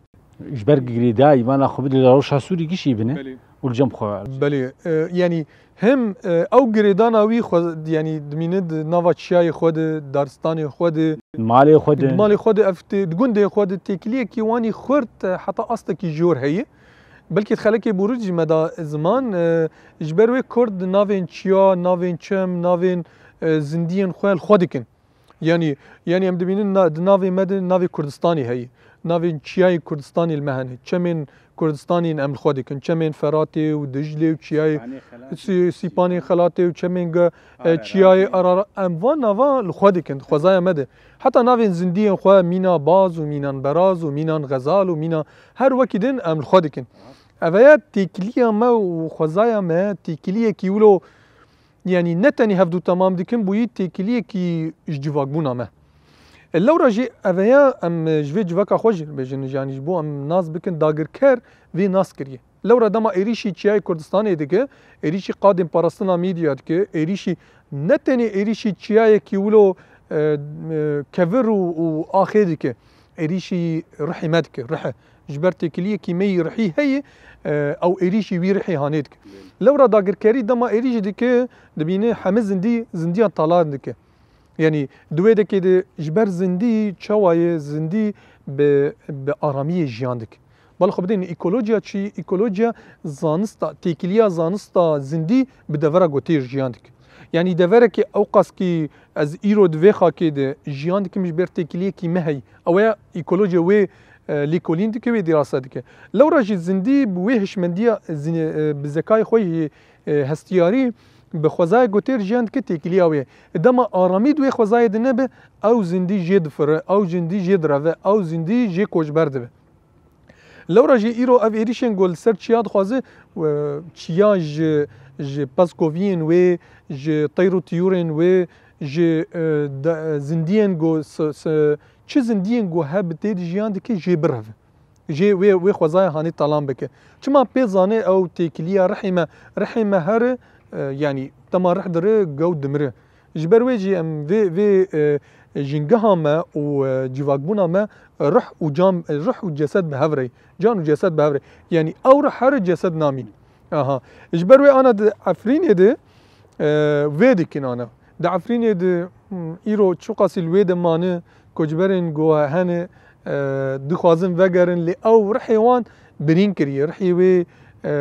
Ji ber girêdayî, vana xwe bide li rewşa Sûrî gişî bine, belê, û li cem xwe. Belê, e, yanî hem, e, ew girêdana wî xwe, yanî dimîne di nava çiyayê xwe de, daristanê xwe de, malê xwe de, di malê xwe de, ev tê-, di gundê xwe de têkiliyekî wanî xurt, e, heta astekî jor heye. Belkî di xelekê borî jî me da ziman, e, ji ber wê Kurd di navên çiya, navên çem, navên, e, zindiyên xwe li xwe dikin. Yanî, yanî em dibînin na-, di navê me de navê Kurdistanê heye. Navên çiyayên Kurdistanê li me hene. Çemên Kurdistanê em li xwe dikin. Çemên Feratê û Diclê û çiyayê Sî-, Sîpanê Xelatê û çemên ge-, e, çiyayê Ararat. Em van nava li xwe dikin, xwezaya me de. Heta navên zindiyên xwe, mîna Baz û mînan Beraz û mînan Xezal û mîna her wekî din em li xwe dikin. Ev heye têkiliya me û xwezaya me, têkiliyekî wilo, yanî ne tenê hevdû temam dikin, bûyî têkiliyekî ji civakbûna me. E, lewra jî ev heye em ji vê civaka xwe jî bêjin, yanî ji bo em nas bikin, dagirker vê nas kiriye. Lewra dema êrîşî çiyayê Kurdistanê dike, êrîşî qadên parastina mîdya dike, êrîşî ne tenê êrîşî çiyayekî wilo, e, e, kevir û, û axê dike, êrîşî rihê me dike, rihe. Ji ber têkiliyekî me yî rihî heye, e, ew êrîşî wî rihê hanê dike. Lewra dagirkerî dema êrîş dike, dibîne heme zindî, zindiyan talan dike. Yanî di wê dekê de ji ber zindî çawa ye, zindî bi, bi aramiyê jiyan dike. Bala xwe bidin, ekolojiya çi? Ekolojiya zanista, têkiliya zanista zindî bi devera gotê jiyan dike. Yanî deverekê ewqaskî ez îro di vê xakê de jiyan dikim ji ber têkiliyekî me heye. Ew ya ekolojiya wê, e, lêkolîn dike, wê dîrasa dike. Lewra jî zindî bi wê hişmendiya zin-, e, bi zekayê xwe yê, e, hestiyarî bi xwezayê gotê re jiyan dike, têkiliya wê. Dema aramî di wê xwezayê de nebe, ew zindî jê difire, ew zindî jê direve, ew zindî jê koçber dibe. Lewra jî îro ev êrîşên ku li ser çiya dixwaze, e, çiya ji, ji pezkoviyên wê, ji teyr û tiyûrên wê, ji, e, de, zindiyên ku s-, s-, çi zindiyên ku hebe tê de jiyan dike jê bireve. Jê wê, wê xwezaya hanê talan bike. Çima pê zane ew têkiliya rihê me, rihê me here, e, yanî dema rih dire, gewt dimire. Ji ber wê jî em vê, vê, e, jingeha me û, e, civakbûna me rih û cam, rih û cesed bi hev re, can û cesed bi hev re. Yanî ew rih here cesed namîne. Aha. Ji ber wê ana di Efrînê de, e, vê dikin ana. Di Efrînê de, hmm, îro çiqasî li wê de mane, koçberên ku hene, e, dixwazin vegerin, lê ew rihê wan birîn kiriye. Rihê wê, e,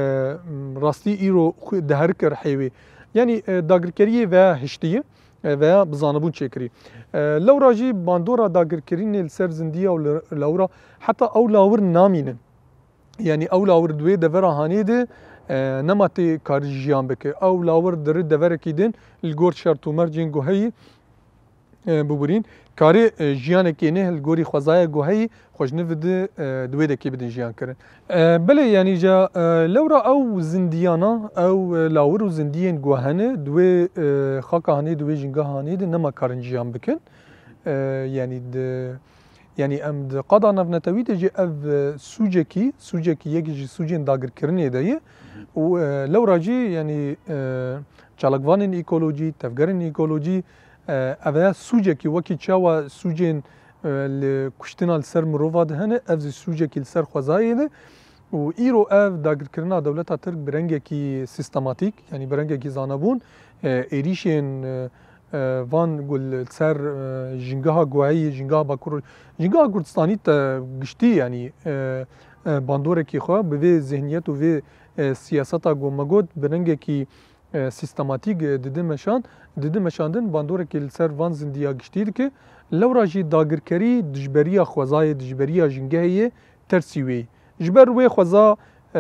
rastî îro xwe diherike rihê wê. Yanî, e, dagirkeriyê veya hiştiye, e, veya bi zanebûn çêkirî. E, lewra jî bandora dagirkirinê li ser zindiya û li-, lewra heta ew lawir namînin. Yanî ew lawir di wê devera hanê de, e, nema tê kar jiyan bike. Ew lawir diri deverekî din li gor şert û mercên ku heyî, e, bibûrîn. Karê, e, jiyanekê ne li gorî xwezaya ku heyî, xwe ji nivî di, e, di wê dekê bidin jiyan kirin. E, belê, yanî ja, e, lewra ew zindiyana, ew, e, lawir û zindiyên ku hene, di wê, e, xaka hanê, di wê jingeha hanê de nema karin jiyan bikin. E, yanî di, yanî em di qada navnetewî de jî ev, e, sûcekî, sûcekî yek ji sûcên dagirkirinê de ye. Û, e, lewra jî, yanî, e, çalakvanên ekolojî, tevgerên ekolojî, e, ev heye sûcekî wekî çawa sûcên, e, li kuştina li ser mirova de hene, ev zî sûcekî li ser xwezayê de. Û îro ev dagirkirina dewleta Tirk bi rengekî sîstematîk, yanî bi rengekî zanebûn, e, êrîşên, e, e, van ku li ser, e, jingeha ku heyî, jingeha Bakur, jingeha Kurdistanî te giştî, yanî, e, e, bandorekî xwe bi vê zihniyet û vê, e, siyaseta ku me got bi rengekî, e, sîstematîk, e, didi meşand, didi meşandin, bandorekî li ser van zindiya giştî dike. Lewra jî dagirkerî dijberiya xwezayê, dijberiya jingehê ye, tersî wê ye. Ji ber wê xweza, e,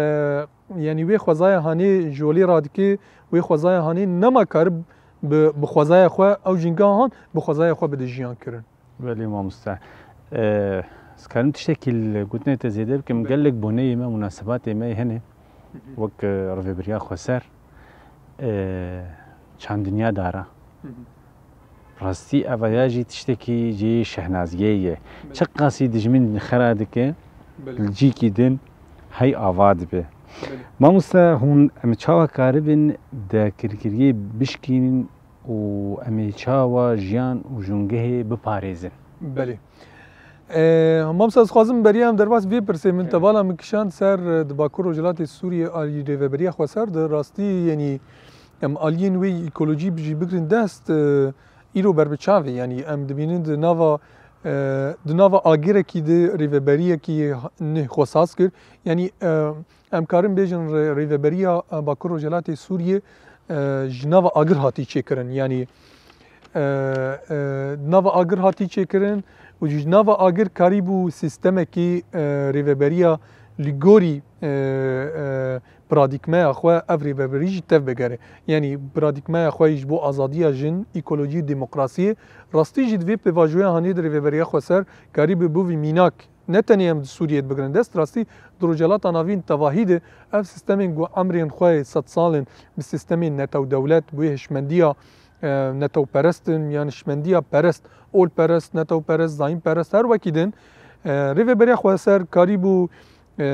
yanî wê xwezaya hanê jolê radike, wê xwezaya hanê nema karib bi, bi xwezaya xwe ew jingeha han bi xwezaya xwe bide jiyan kirin. Belê mamoste. E, ez karim tiştekî li gotinê te zêde bikim. Belê. Gelek boneyê me, munasebatê me hene. Hı hı. Wek, e, Rêveberiya Xweser, e, çand dinya dara. Hı hı. Rastî ev ya jî tiştekî cihê şehnaziyê ye. Belê. Çiqasî dijmin xera dike, Belê. Li cîkî din hey ava dibe. Belê. Mamoste, hûn em çawa karibin dagirkeriyê bişkînin û em ê çawa jiyan û jûngehê biparêzin? Belê. E, mamoste, ez xwazim beriya em derbas vê pirsê min Evet. te bala min kişand ser, e, di Bakur Rojhilatê Sûriyê alî Rêveberiya Xweser de rastî, yanî em aliyên wê ekolojî jî bigirin dest, e, îro ber bi çavê, yanî em dibînin di nava, e, di nava agirekî de rêveberiyekî neh xwe saz kir. Yanî, e, em karin bêjin rê-, rêveberiya, e, Bakur Rojhilatê Sûriyê, e, ji nava agir hatî çêkirin. Yanî, e, e, nava agir hatî çêkirin û ji nava agir karîbû sîstemekî, e, rêveberiya li gorî, e, e, paradîgmeya xwe ev rêveberî jî tev bigere. Yanî paradîgmeya xwe ji bo azadiya jin, ekolojî û demokrasiyê rastî jî di vê pêvajoya hanê di rêveberiya xweser karî bi bivî mînak. Ne tenê em di Sûriyê dibigirin dest, rastî di Rojhelata Navîn tevahî de ev sîstemên ku emrên xwe sed sal in bi sîstemên netewdewlet, bi wê hişmendiya, e, netewperest in, yan hişmendiya perest, olperest, netewperest, zayînperest, her wekî din, e, rêveberiya xweser karîbû, e,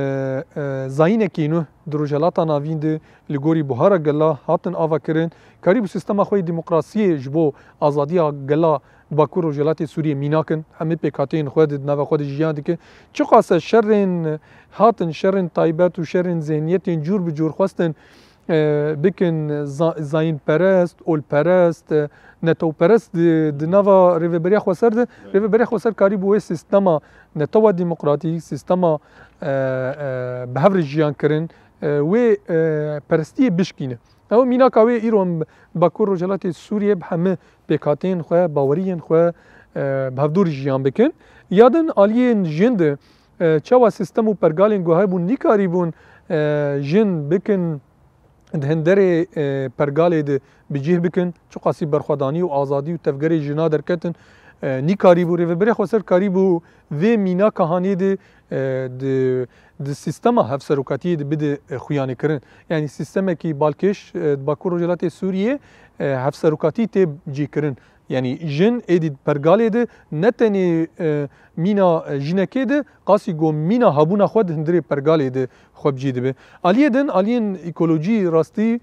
e, zayînekî nû di Rojhelata Navîn de li gorî buhara gela hatin avakirin, karîbû sîstema xwe yê demokrasiyê ji bo azadiya gela Bakur Rojhelatê Sûriyê mînak in. Em ê pêkhateyên xwe di nava xwe de jiyan dikin. Çiqas e şerên hatin, şerên taybet û şerên zihniyetên cûr bi cûr xwestin, e, bikin za-, zayînperest, olperest, e, netewperest di, di nava Rêveberiya Xweser de, Rêveberiya Xweser karîbû wê sîstema netewa demokratîk, sîstema, e, e, bi hev re jiyan kirin, e, wê, e, perestiyê bişkîne. Ew mînaka wê îro em Bakur Rojhelatê Sûriyê bi hemî pêkhateyên xwe, baweriyên xwe, e, bi hevdûrî jiyan bikin. Ya din aliyên jin de, e, çawa sîstem û pergalên ku hebûn nîkarîbûn, e, jin bikin di hinderê, e, pergalê de bi cih bikin, çiqasî berxwedanî û azadî û tevgerê jina derketin, e, nîkarîbû. Rêveberiya Xweser karîbû vê mînaka hanê de, e, di, di sîstema hevserokatiyê de bide, e, xuyanîkirin. Yanî sîstemekî balkêş, e, di Bakur Rojhelatê Sûriyê, e, hevserokatî tê cîkirin. Yanî jin êdî di pergalê de ne tenê, e, mîna, e, jinekê de, qasî ku mîna hebûna xwe di hundirê pergalê de xwe bi cî dibe. Aliyê din, aliyên ekolojî rastî,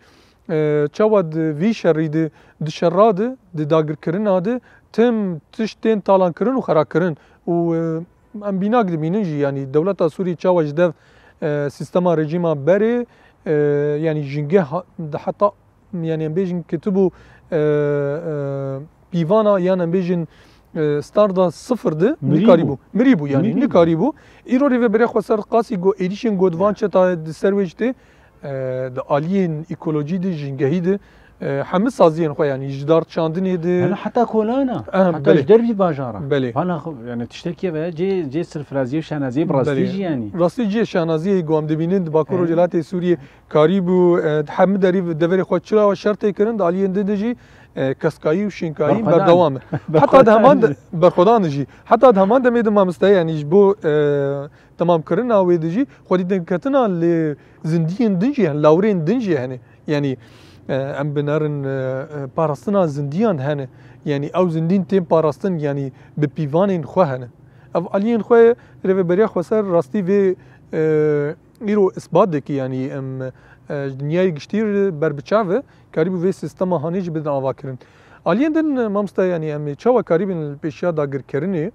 e, çawa di vî şerî de, di şera de, di dagirkirina de tim tişt tên talankirin û xerakirin û, e, em bînak dibînin jî, yanî dewleta Sûrî çawa ji dev, e, sîstema rejîma berê, e, yanî jingeh ha-, di heta, yanî em bêjin kitibû, e, e, pîvana yan em bêjin, e, starda sifir de Mirî nikarîbû. Bû. Mirî bû yanî, Mirî bû. Nikarîbû. Îro Rêveberiya Xweser qasî ku êrîşên ku di van çeta di ser wê jî tê, e, di aliyên ekolojî de, jingehî de, e, hemî saziyên xwe, yanî ji dar çandinê de. Hena heta kolana, Ehem, heta belê. Ji dervî bajara. Belê. Vana xwe, yani tiştekî ve cê, cê sirfiraziyê û şehnaziyê bi rastî Belê. Jî yani. Rastî cê şehnaziyê ku em dibînin di Bakur He. Rojhilatê Sûriyê karîbû, e, di hemî derî deverê xwe çira şer tê kirin, di aliyên din de jî, e, keskayî û şînkayî Berxwedan. Berdewam e. Heta di Berxwedan heman de, jî. Berxwedan jî. Heta di heman demê de mamoste, yani ji bo, e, temamkirina wê de jî xwedî dinketina li zindiyên din jî hene, lawirên din jî hene. Yanî, e, em binerin, e, e, parastina zindiyan hene. Yanî ew zindîn tên parastin, yanî bi pîvanên xwe hene. Ev aliyên xwe Rêveberiya Xweser rastî vê, e, îro isbat dike, yanî em, e, ji dinyayê giştî re ber bi çav e, karîbû vê sîstema hanê jî bidin avakirin. Aliyên din, e, mamoste, yanî em ê çawa karîbin li pêşiya dagirkirinê, Belê.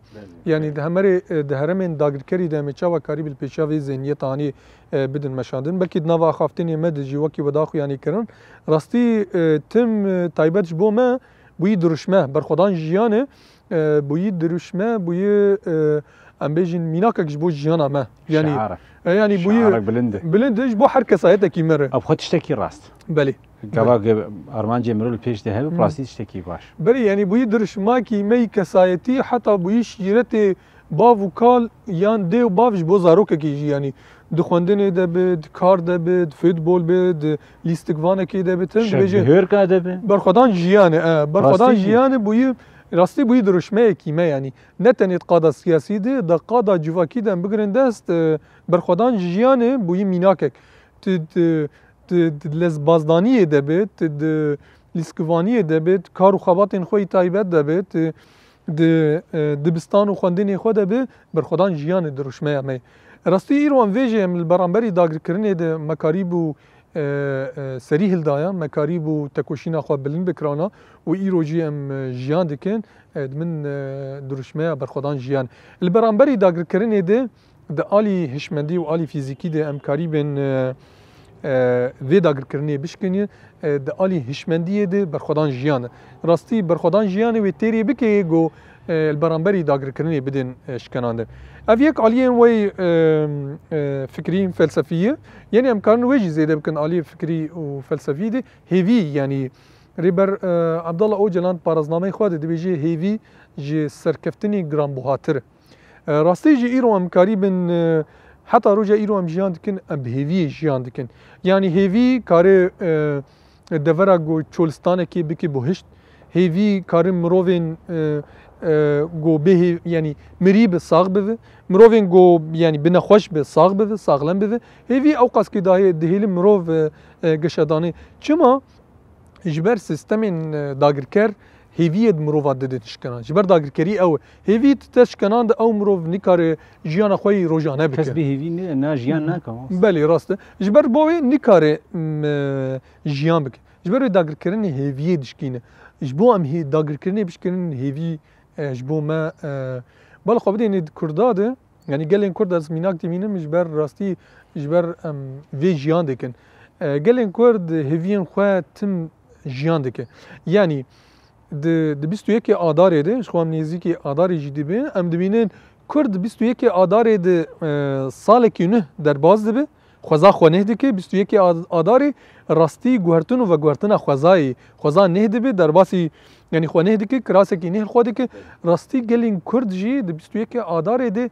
Yanî di hemerê, e, di heremên dagirkerî de em ê çawa karîbin li pêşiya vê zihniyeta hanê e, bidin meşandin. Belkî di nava axaftinê me de jî wekî we daxuyanî kirin. Rastî, e, tim, e, taybet ji bo me bûyî diruşme, berxwedan jiyan e, e, bûyî diruşme, bûyî, e, em bêjin mînakek ji bo jiyana me. Yanî, Şiar. e, yanî bûyî Şiarek bilind e. Bilind e ji bo her kesayetekî me re. Ev xwe tiştekî rast. Belê. Gava ge-, armancê mirov li pêş de hebe, Hı. Rastî tiştekî baş. Belê, yanî bûyî diruşmakî me yî kesayetî, heta bûyî şîretê bav û kal yan dê û bav ji bo zarokekî jî, yanî di xwendinê de be, di kar de be, di futbol be, di lîstikvanekê de be, tim Şev dibêje, di hêrka de be. Berxwedan jiyan e, e, berxwedan Rastî jî. Jiyan e bûyî, rastî bûyî diruşmeyekî me, yanî ne tenê di qada siyasî de, di qada civakî de em bigirin dest, e, berxwedan jiyan e bûyî mînakek. Tu, tu, tu, tu di lezbazdaniyê de be, tu di lîskivaniyê de be, tu kar û xebatên xwe yî taybet de be, tu di, e, dibistan û xwendinê xwe de be, berxwedan jiyanê dirûşmeya me ye. Rastî îro em vê jî em li beramberî dagirkirinê de me karîbû, e, e, serî hildaya, me karîbû tekoşîna xwe bilind bikirana û îro jî em, e, jiyan dikin, e, di min, e, dirûşmeya berxwedan jiyan. Li beramberî dagirkirinê de di alî hişmendî û alî fîzîkî de em karîbin, e, e, vê dagirkirinê bişkînin, e, di alî hişmendiyê de berxwedan jiyan e. Rastî berxwedan jiyanê wê têrê bike ku, e, li beramberî dagirkirinê bidin, e, şikenandin. Ev yek aliyên wê, e, e, fikrî, felsefî ye. Yanî em karin wê jî zêde bikin aliyê fikrî û felsefî de. Hêvî, yanî Rêber, e, Abdullah Ocalan di paraznameyê xwe de dibêje hêvî ji serkeftinê giranbuhatir e. E, rastî jî îro em karî bin, e, heta roja îro em jiyan dikin, em bi hêviyê jiyan dikin. Yanî hêvî kare, e, devera ku çolistanekê bike buhişt. Hêvî kare mirovên, e, e, ku bê hê-, yanî mirî bi sax bibe. Mirovên ku yanî bi nexweş bi sax bibe, saxlem bibe. Hêvî ew qas kî dahê dihêli mirov, e, e, geşedanê. Çima? Ji ber sîstemên, e, dagirker hêviyê di mirova didin şikena. Ji ber dagirkerî ew e. Hêvî dite şikenan de ew mirov nikare jiyana xwe yî rojane bike. Kes bê hêvî ne, na jiyan nake, mas. Belê, rast e. Ji ber bo wê nikare, m, e, jiyan bike. Ji ber wê dagirkirinê hêviyê dişkîne. Ji bo em hê-, dagirkirinê bişkirin hêvî, e, ji bo me, e, bala xwe bidêne di Kurda de, yanî gelên Kurd ez mînak dimînim ji ber rastî, ji ber em vê jiyan dikin. E, gelên Kurd hêviyên xwe tim jiyan dike. Yanî di, di bîst û yekê Adarê de, ji xwe em nêzîkî Adarê jî dibin, em dibînin Kurd di bîst û yekê Adarê de, e, salekî nuh derbas dibe. Xweza xwe neh dike, bîst û yekê Ad-, Adarê rastî guhertin û veguhertina xwezayê, xweza neh dibe, derbasî, yanî xwe neh dike, kirasekî neh li xwe dike. Rastî gelên Kurd jî di bîst û yekê Adarê de,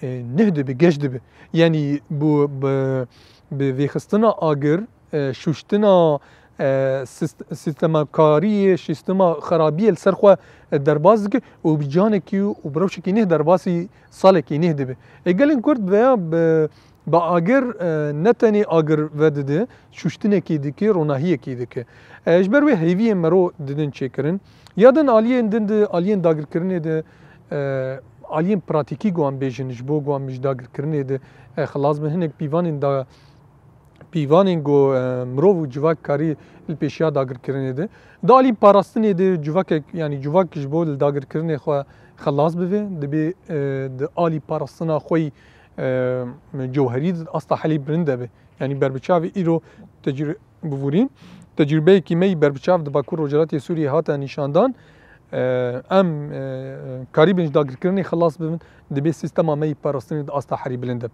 e, neh dibe, geş dibe. Yanî bu, bi, bi vêxistina agir, e, şuştina, e, sist-, sîstemakariyê, sîstema xerabiyê li ser xwe, e, derbas dike û bi canekî û bi rewşekî neh derbasî salekî neh dibe. E, gelên Kurd veya bi, bi agir, e, ne tenê agir vedide, şuştinekî dike, ronahiyekî dike. E, ji ber wê hêviyên mero didin çêkirin. Ya din aliyên din de, aliyên dagirkirinê de, e, aliyên pratîkî ku em bêjin, ji bo ku em ji dagirkirinê de, e, xilas bin, hinek pîvanên da, pîvanên ku, e, mirov û civak karî li pêşiya dagirkirinê de. Di alî parastinê de civakek, yanî civak ji bo li dagirkirinê xwe xelas bibe, dibê, e, di alî parastina xwe yî, e, cewherî de asta helî bilind de be. Yanî berbiçavê îro tecrü-, bivûrîn. Tecrûbeyekî me yî berbiçav di Bakur Rojhilatê Sûriyê hate nîşandan. E, em, e, karîbin ji dagirkirinê xilas bibin, dibê sîstema me yî parastinê di asta herî bilind e.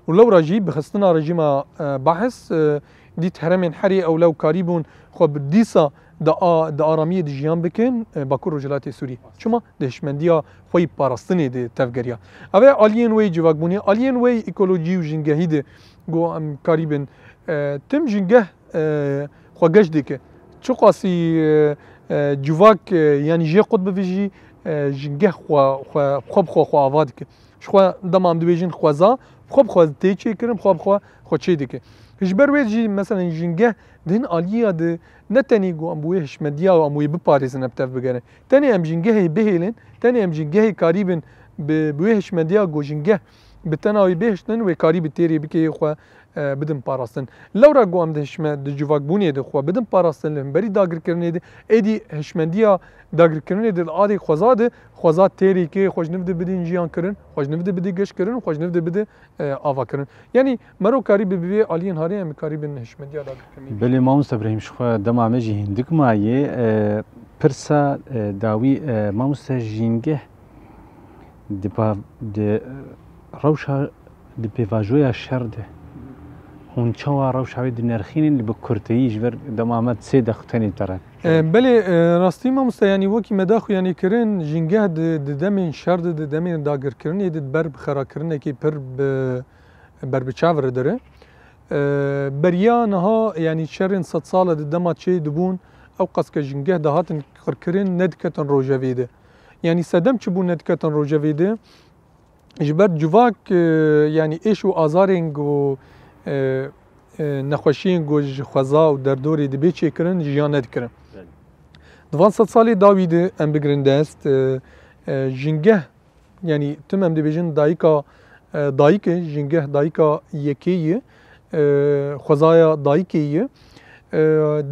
Û lewra jî bi xistina rejîma, e, Bahes, e, dît herêmên herê ew lew karîbûn xwe bi dîsa di a-, di aramiyê di jiyan bikin, e, Bakur Rojhilatê Sûriyê. Çima? Di hişmendiya xwe yî parastinê de tevgeriya. Ev e aliyên wê yî civakbûnê, aliyên wê yî ekolojî û jingehî de ku em karîbin, e, tim jingeh e, xwe geş dike. Çiqasî, e, e, civak, e, yanî jê qut bibe jî, e, jingeh xwe, xwe, xwe bi xwe, xwe ava dike. Ji xwe dema em dibêjin xweza, xwe bi xwe tê çêkirin, xwe bi xwe, xwe çê dike. Ji ber wê jî, meselen, jingeh di hin aliya de ne tenê ku em bi wê hişmendiya û em wê biparêzin, em tev bigerin. Tenê em jingehê bihêlin, tenê em jingehê karîbin bi, bi wê hişmendiya ku jingeh bi tena wê bihiştin, wê karî bi têrê bike yê xwe e, bidin parastin. Lewra ku em di hişme-, di civakbûnê de xwe bidin parastin li hemberî dagirkirinê de, êdî hişmendiya dagirkirinê de li alî xweza de, xweza têrê ke xwe ji niv de bidin jiyan kirin, xwe ji niv de bide geş kirin, xwe ji niv de bide, e, ava kirin. Yanî mero karî bi, bi vê aliyên harê em karî bin hişmendiya dagirkirinê. Belê mamoste Ibrahîm, ji xwe dema me jî hindik maye, e, pirsa, e, dawî, e, mamoste jîngeh di pa-, di, e, rewşa Di pêvajoya şer de hûn çawa rewşa wê dinirxînin, li bi kurteyî ji ber dema me sê deq tenê tere? E, belê, e, rastî mamoste, yanî wekî me daxuyanî kirin, jîngeh di, di demên şer de, di demên dagirkirinê de, di ber bi xerakirinekî pir bi, berbiçav re dire. E, beriya niha, yanî şerên sedsala di dema çê dibûn, ew qas ke jîngeh dihatin qirkirin, nediketin rojevê de. Yanî sedem çi bû nediketin rojevê de? Ji ber civak, e, yanî êş û azarên ku, e, e, nexweşiyên ku ji xweza û derdorê dibê çêkirin, jiyan nedikirin. Belê. Di van sed salê dawî de em bigirin dest, e, e, jingeh, yanî tim em dibêjin dayika, e, dayik e, jingeh dayika yekê ye. e, xwezaya dayikê ye. E,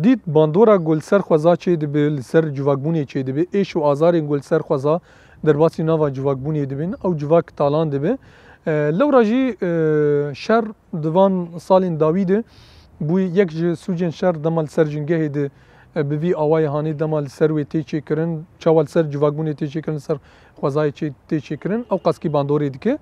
dît bandora ku li ser xweza çê dibe, li ser civakbûnê çê dibe, êş û azarên ku li ser xweza derbasî nava civakbûnê dibin, ew civak talan dibe. E, lewra jî, e, şer di van salên dawî de bû yek ji sûcên şer dema li ser jingehê de, e, bi vî awayê hanê dema li ser wê tê çêkirin, çawa li ser civakbûnê tê çêkirin, li ser xwezayê çê-, tê çêkirin, ew qas kî bandorê dike.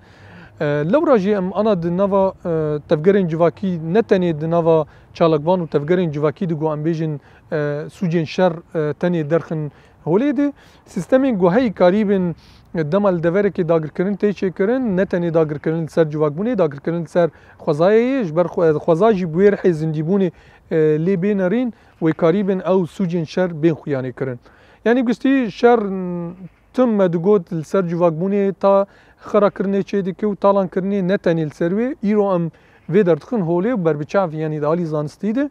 E, lewra jî em ana di nava, e, tevgerên civakî, ne tenê di nava çalakvan û tevgerên civakî de ku em bêjin, e, sûcên şer, e, tenê derxin holê de. Sîstemên ku heyî karîbin dema li deverekê dagirkirin tê çêkirin, ne tenê dagirkirin li ser civakbûnê, dagirkirin li ser xwezayê ye, ji ber xwe-, xweza jî bi wê rihê zindîbûnê, e, lê bê nerîn, wê karîbin ew sûcên şer bên xuyanê kirin. Yanî giştî şer, m, tim me digot li ser civakbûnê ta xirakirinê çê dike û talankirinê ne tenê li ser wê. Îro em vê derdixin holê û berbiçav, yanî di alî zanistî de,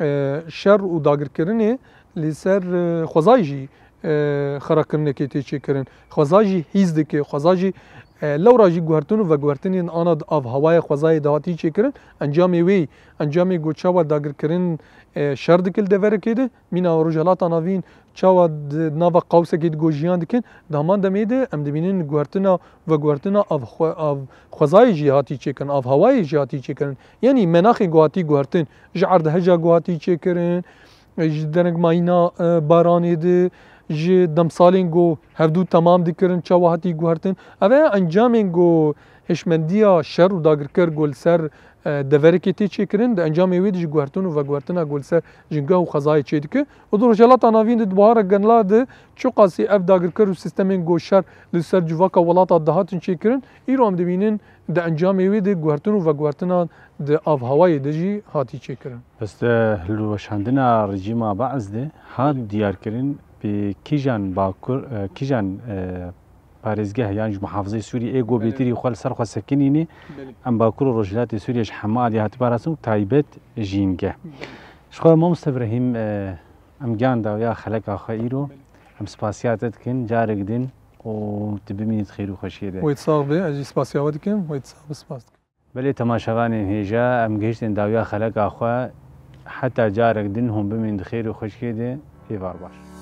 e, şer û dagirkirinê li ser, e, xwezayê jî, e, xirakirinekê tê çêkirin. Xweza jî hîs dike, xweza jî, e, lewra jî guhertin û veguhertinên ana di avhewaya xwezayê de hatî çêkirin. Encamê wê, encamê ku çawa dagirkirin, e, şer dike li deverekê de, mîna Rojhelata Navîn çawa di nava qawsekê de ku jiyan dikin, di heman demê de em dibînin guhertina, veguhertina av xwe-, av xwezayê jî hatî çêkirin, avhewayê jî hatî çêkirin. Yanî menaxê ku hatî guhertin, ji erdheja ku hatî çêkirin, ji dereng mayîna, e, baranê de, ji demsalên ku hevdû temam dikirin, çawa hatî guhertin. Ev e encamên ku hişmendiya şer û dagirker ku li ser, e, deverekê tê çêkirin, di encamê wê de jî guhertin û veguhertina ku li ser jîngeh û xwezayê çêdike. Û di Rojhelata Navîn de di buhara genla de çiqasî ev dagirker û sîstemên ku şer li ser civaka welata dihatin çêkirin, îro em dibînin di encamê wê de guhertin û veguhertina di avhewayê de jî hatî çêkirin. Peste hilweşandina rejîma Baas de hat diyarkirin bi kîjan bakur, e, kîjan, e, parêzgeh yan ji muhafizê Sûriyê ê ku Belê. bêtirî xwe li ser xwe sekinînê, Belê. em Bakur û Rojhilatê Sûriyê ji hema alî hatî parastin û taybet jîngeh. Belê. Ji xwe Mamoste Îbrahîm, e, em gihan dawiya xeleka xwe îro. Belê. Em spasiya te dikin, carek din û tu bimînî di xêr û xweşiyê de. Wê sax be, ez jî spasiya we dikim, wê sax be, spas dikim. Belê temaşevanên hêja, em gihiştin dawiya xeleka xwe. Heta carek din hûn bimîn di xêr û xweşiyê de. Êvar baş.